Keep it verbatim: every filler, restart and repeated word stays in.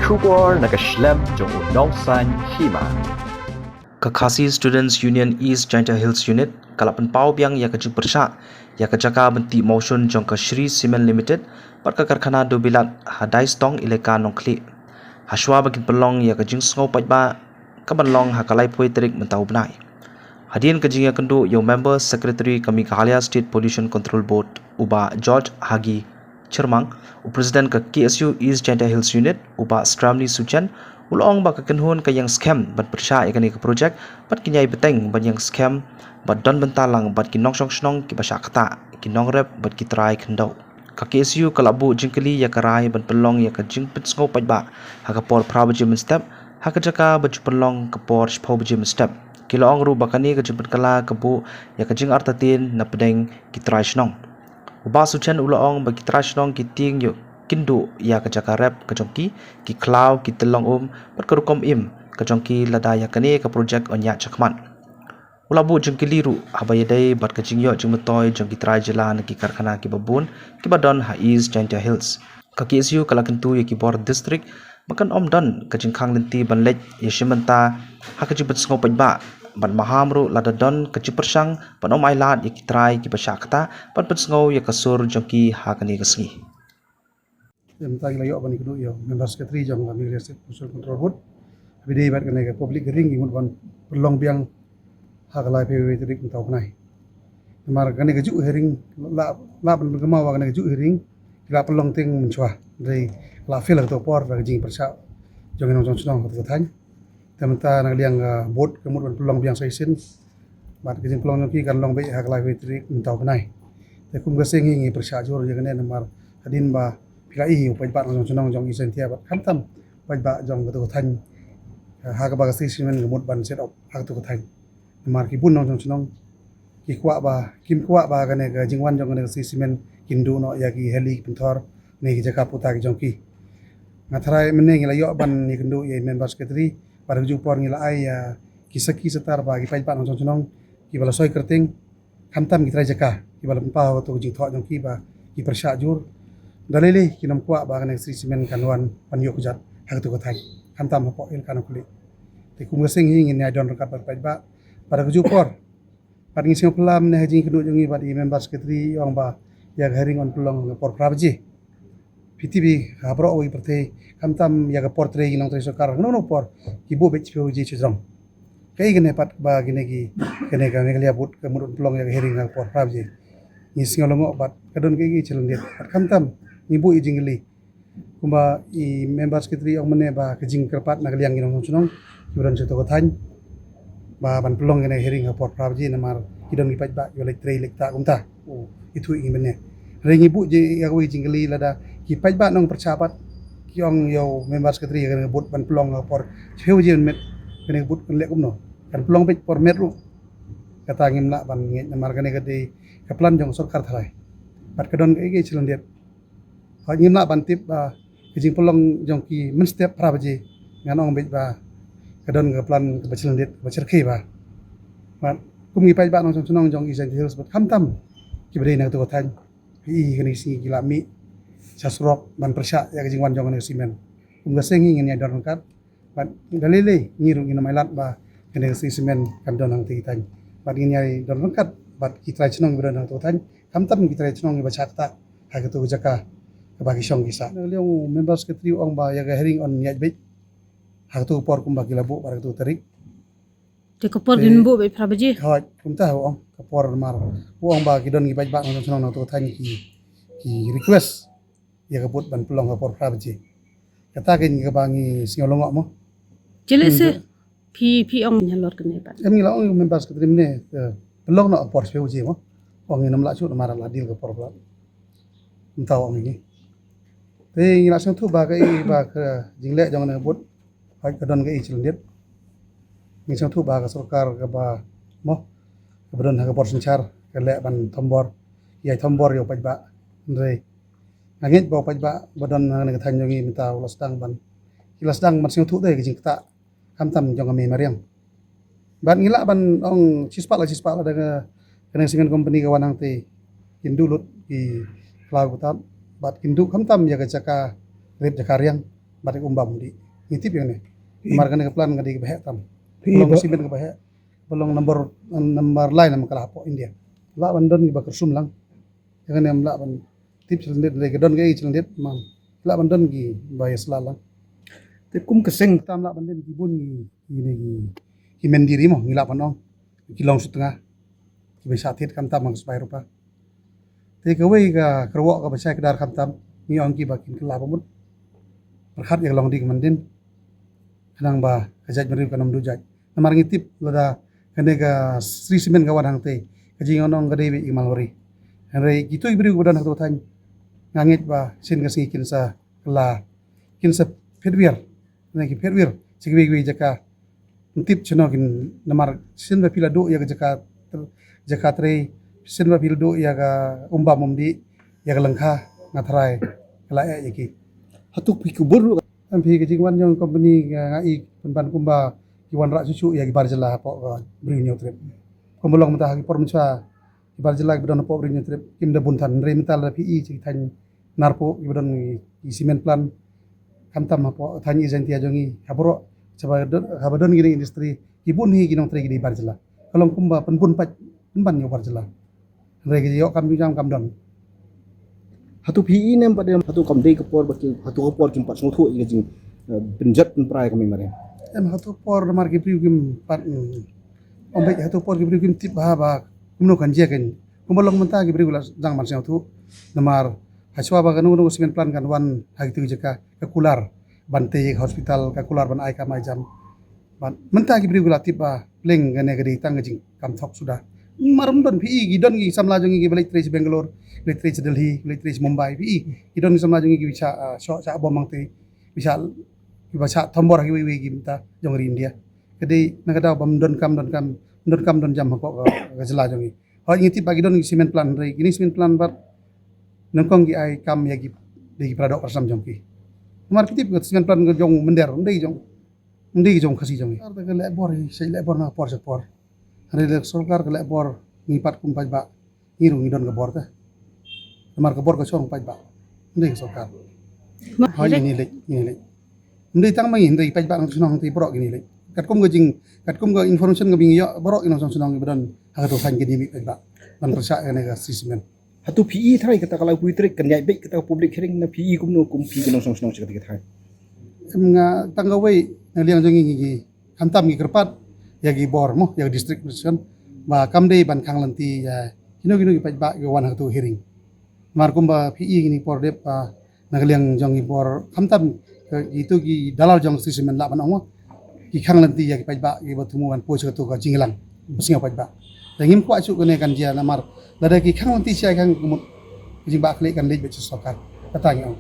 Khubor na ka shlem jong u Nongsaiñ Hima. Ka Khasi Students Union East Jaintia Hills Unit ka la pynpaw biang ïa ka jingpyrshah ïa ka jaka ban tih mawshun jong ka Shree Cement Limited bad ka karkhana Dubilat ha Daistong, Elaka Nongkhlieh, hashwa ba kin pynlong ïa ka jingsngew paidbah ka ban long ha ka laiphew tarik mynta u bnai. Hadien ka jingïakynduh ïa u Member Secretary ka Meghalaya State Pollution Control Board, u Bah George Hagi Chyrmang, u President ka K S U East Jaintia Hills Unit, u Bah Stramley Suchen, u la ong ba ka kynhun ka ïeng skhem ban pyrshah ïa kane ka projek bad kin ïai bteng ban ïeng skhem bad don bynta lang bad ki nongshong shnong kiba shah ktah, ki nongrep bad ki trai khyndew. Ka K S U ka la buh jingkylli ïa ka rai ban pynlong ïa ka jingpynsngew paidbah ha ka por phra baje mynstep, ha ka jaka ba ju pynlong ka por shiphew baje mynstep. Ki la ong ruh ba kane ka jingpynkylla ka buh ïa ka jingartatien na pdeng ki trai shnong. U Bah Suchen u la ong ba ki trai shnong ki tieng ïoh kynduh ïa ka jaka rep ka jong ki, ki khlaw, ki tyllong um bad ka rukom im ka jong ki lada ïa kane ka projek yn ïaid shakhmat. U la buh jingkylli ruh haba ïadei bad ka jingïoh jingmyntoi jong ki trai jylla na ki karkhana kiba bun kiba don ha East Jaintia Hills. Ka K S U ka la kyntu ïa ki bor district ba kan ym don ka jingkhang lynti ban leit ïashim bynta ha ka jingpynsngew paidbah bad maham ruh lada don ka jingpyrshang ban ym ailad ïa ki trai kiba shah ktah ban pynsngew ïa ka sur jong ki ha kane ka sngi. Te mynta ngi la ïoh ban ïakynduh ïa u Member Secretary jong ka Meghalaya State Pollution Control Board. Haba ïadei bad kane ka public hearing ngi mut ban pynlong biang ha ka laiphew tarik mynta u bnai. Namar kane kajuh hearing la, la ban pynkynmaw ba kane kajuh hearing ki la pynlong tieng mynshuwa. Hynrei la fail ha kato ka por da ka jingpyrshah jong ki nongshong shnong ha kato ka thaiñ. Te mynta na ka liang ka board ka mut ban pynlong biang sa shisien. Bad ka jingpynlong jong ki kan long beit ha ka laiphew tarik mynta u bnai. Te kum ka seng hi ngi pyrshah jur ïa kane namar hadien ba phi la i u paidbah nongshong shnong jong East Jaintia bad khamtam paidbah jong kato ka thaiñ, eh, ha kaba ka Shree Cement ka mut ban set up ha kato ka thaiñ. Namar ki bun nongshong shnong ki kwah ba, kim kwah ba kane ka jingwan jong kane ka Shree Cement kin duh noh ïa ki heli ki pynthor ne ki jaka puta ki jong ki. Nga tharai mynne ngi la ïoh ban ïakynduh ïa i Member Secretary, bad ha kajuh por ngi la ai ïa ki sakhi satar ba ki paidbah nongshong shnong kiba la soi kyrteng, khamtam ki trai jaka kiba la pynpaw ha kato ka jingthoh jong ki ba ki pyrshah jur. Da lei lei kin ym kwah ba kane ka Shree Cement kan wan ban ïoh kjat ha kato ka thaiñ, khamtam hapoh Elaka Nongkhlieh. Te kum ka seng hi ngin ïai don ryngkat bad paidbah bad ha kajuh por. Bad ngi sngew phylla mynne ha jingïakynduh jong ngi bad i Member Secretary i ong ba ïa ka hearing yn pynlong ha ka por phra baje. Phi tip hi ha baroh kawei ka pyrthei, khamtam ïa ka por trei ki nongtrei sorkar, kano kano ka por ki buh beit shiphew baje shajrong. Kaei kane pat ba kine ki, kane ka Meghalaya Board ka mut ban pynlong ïa ka hearing ha ka por phra baje? Ngi sngew lyngngoh bad ka don kaei kaei ka challenge bad khamtam ngi buh ïa ka jingkylli. Kumba i Member Secretary ong mynne ba ka jingkyrpad na ka liang ki nongshong shnong kiba don sha kato ka thaiñ ba ban pynlong kane ka hearing ha ka por phra baje namar ki don ki paidbah kiba leit trei leit ktah kumta. U ithuh ïa ngi mynne. Hynrei ngi buh ïa kawei ka jingkylli, lada ki paidbah nongpyrshah pat ki ong ïa u Member Secretary ïa kane ka board ban pynlong ha ka por shiphew baje mynmiet, kane ka board kan leh kumno? Kan pynlong beit por miet ruh. Kata ngim lah ban ngeit namar kane ka dei ka plan jong ka sorkar tharai. Bad ka don kaei kaei ka challenge. Hooid, ngim lah ban tip ba ka jingpynlong jong ki mynstep phra baje, ngan ong beit ba ka don ka plan kaba challenge, kaba shyrkhei bha. Bad kum ngi paidbah nongshong shnong jong East Jaintia Hills bad khamtam kiba dei na kato ka thaiñ, phi i kine ki sngi ki la mih sha surok ban pyrshah ïa ka jingwan jong kane ka cement. Kum ka seng hi ngin ïai don ryngkat bad da lei lei ngi ruh ngin ym ailad ba kane ka Shree Cement kan don hangtei ki thaiñ. Bad ngin ïai don ryngkat bad ki trai shnong kiba don hangto ki thaiñ, khamtam ki trai shnong kiba shah ktah ha kato ka jaka kaba ki shong ki sah. Na ka liang u Member Secretary u ong ba ïa ka hearing yn ïaid beit ha kato ka por kumba ki la buh bad ha kato ka tarik. Te ka por kin buh beit phra baje? Hooid, kumta u ong, ka por namar u ong ba ki don ki paidbah nongshong shnong na kato ka thaiñ ki, ki request ïa ka board ban pynlong ha ka por phra baje. Kata kein kaba ngi sngew lyngngoh mo. Che lehse phi, phi ong halor kane pat? Em, ngi la ong ïa u Member Secretary mynne, eh, pynlong noh ha ka por shiphew baje mo. Ong ngin ym lah shuh namar la deal ka por palat. Mynta ong ïa ngi. Te ngi la sngewthuh ba kaei ba ka jingleh jong kane ka board, hooid ka don kaei ka challenge. Ngi sngewthuh ba ka sorkar kaba mo, kaba don ha ka bor synshar ka leh ban thombor, ïai thombor ïa u paidbah. Hynrei nga ngeit ba u paidbah ba don ha kane ka thaiñ jong ngi mynta u la sdang ban, ki la sdang ban sngewthuh de ka jingktah khamtam jong ka mei mariang. Bad ngi lah ban ong shispah la shispah lada ka, kane ka cement company ka wan hangtei, kin duh lut ki khlaw ki btap bad kin duh khamtam ïa ka jaka rep jaka riang. Bad ïa ka Umbam Umdih. Ngi tip ïa kane. Namar kane ka plant ka dei kaba heh tam. Phi ba long simen kaba heh. Ba long number, number lai namar ka la hapoh India. Lah ban don kiba kyrsum lang. Ïa kane ym lah ban tip sha lyndet, ka don kaei sha lyndet, ym lah ban don kiba ïasyllok lang. Te kum ka seng tam lah ban don ki bun ki, ki, ki, ki mandir mo, ngi lah ban ong. Ki long sutnga. Kiba shah thied khamtam ha ka sbai rupa. Te kawei ka kyrwoh kaba shai kdar khamtam, ngi ong ki ba kin kylla ba mut. Pyrkhat ïa ka longding mandin. Khnang ba ka jaitbynriew kan ym duh jait. Namar ngi tip lada kane ka Shree Cement ka wan hangtei, ka jingïalang ka dei beit ïa ki malwari. Hynrei kito ki briew kiba don ha kato ka thaiñ, nga ngeit ba shisien ka sngi kin sa kylla, kin sa phet wiar. Kane ki phet wiar sha kiwei kiwei jaka. Ym tip shano kin, namar shisien ba phi la duh ïa ka jaka, jaka trei, shisien ba phi la duh ïa ka Umbam Umdih, ïa ka lyngkha, nga tharai ka la eh ïa ki. Hato phi kubur ruh? Em, phi, ka jingwan jong ka company, nga, nga i pynban kumba ki wanrah shuh shuh ïa ki bar jylla hapoh ka Bri u Hynñiewtrep. Kumba long mynta ha ki por mynshuwa, ki bar jylla kiba don hapoh Bri u Hynñiewtrep kim da bun than, hynrei mynta lada phi i sha ki thaiñ Narpuh kiba don ki cement plant, khamtam hapoh thaiñ Jaintia jong ngi, ha baroh, haba don, haba don kine ki industry, ki bun hi ki nongtrei ki dei bar jylla. Ka long kumba pynbun paid pynban ïa u bar jylla. Hynrei ka jingïoh kam jingïoh kam don. Hato phi i ne em pat, em hato kam dei ka por ba ki, hato ka por kim pat sngewthuh ïa ka jing, eh, pynjot pynpra ïa ka mei mariang? Em, hato por namar ki briew kim pat, mm, ym beit, hato por ki briew kim tip bha ba kumno kan jia kan. Kumba long mynta ki briew la dang ban sngewthuh. Namar hashwa ba kano kano ka cement plant kan wan ha kito ki jaka, ka kular ban tei ïa ka hospital, ka kular ban ai kam ai jam. Bad mynta ki briew ki la tip ba pleng kane ka dei tang ka jingkam thok suda. Mar ym don, phi i, ki don ki samla jong ngi kiba leit trei sha Bangalore, leit trei sha Delhi, leit trei sha Mumbai, phi i, ki don ki samla jong ngi kiba shah, ah, shoh shah bom hangtei, kiba shah, kiba shah thombor ha kiwei kiwei ki bynta jong ka ri India. Ka dei na ka daw ba ym don kam, don kam, don kam don jam hapoh ka, ka jylla jong ngi. Hooid ngi tip ba ki don ki cement plant, hynrei kine cement plant pat nyngkong ki ai kam ïa ki, dei ki para doh para snam jong ki. Namar phi tip ka cement plant ka jong mynder, ym dei jong, ym dei jong Khasi jong ngi. Ar ta ka leh bor, sa leh bor na ka por sha por. Hynrei leh sorkar ka leh bor, ngi pat kum paidbah ngi ruh ngi don ka bor te. Namar ka bor ka shong paidbah, ym dei ka sorkar. Hooid, ngin ïaleit, ngin ïaleit. Ym dei tang ma ngi, hynrei paidbah nongshong shnong hangtei baroh kin ïaleit. Katkum ka jing, katkum ka information kaba ngi ïoh, baroh ki nongshong shnong kiba don ha kato ka thaiñ kin ïamih paidbah ban pyrshah ïa kane ka Shree Cement. Hato phi i tharai kata ka laiphew tarik kan ïaid beit kata ka public hearing, ne phi i kumno kum phi ki nongshong shnong sha kata ka thaiñ? Em, nga tang kawei, na liang jong ngi, ngi, ngi khamtam ngi kyrpad ïa ki bor mo, ïa ki district administration, ba kam dei ban khang lynti ïa kino kino ki paidbah kiba wan ha kato ka hearing. Namar kumba phi i kine ki por dep, ah, na ka liang jong ki bor, khamtam kito ki dalal jong Shree Cement lah ban ong mo, ki khang lynti ïa ki paidbah kiba thmu ban poi sha kato ka jingïalang basngew paidbah. Te ngim kwah shuh kane kan jia, namar lada ki khang lynti sha khang ka mut ka jingbakla kan leit beit sha sorkar. Kata ngi ong.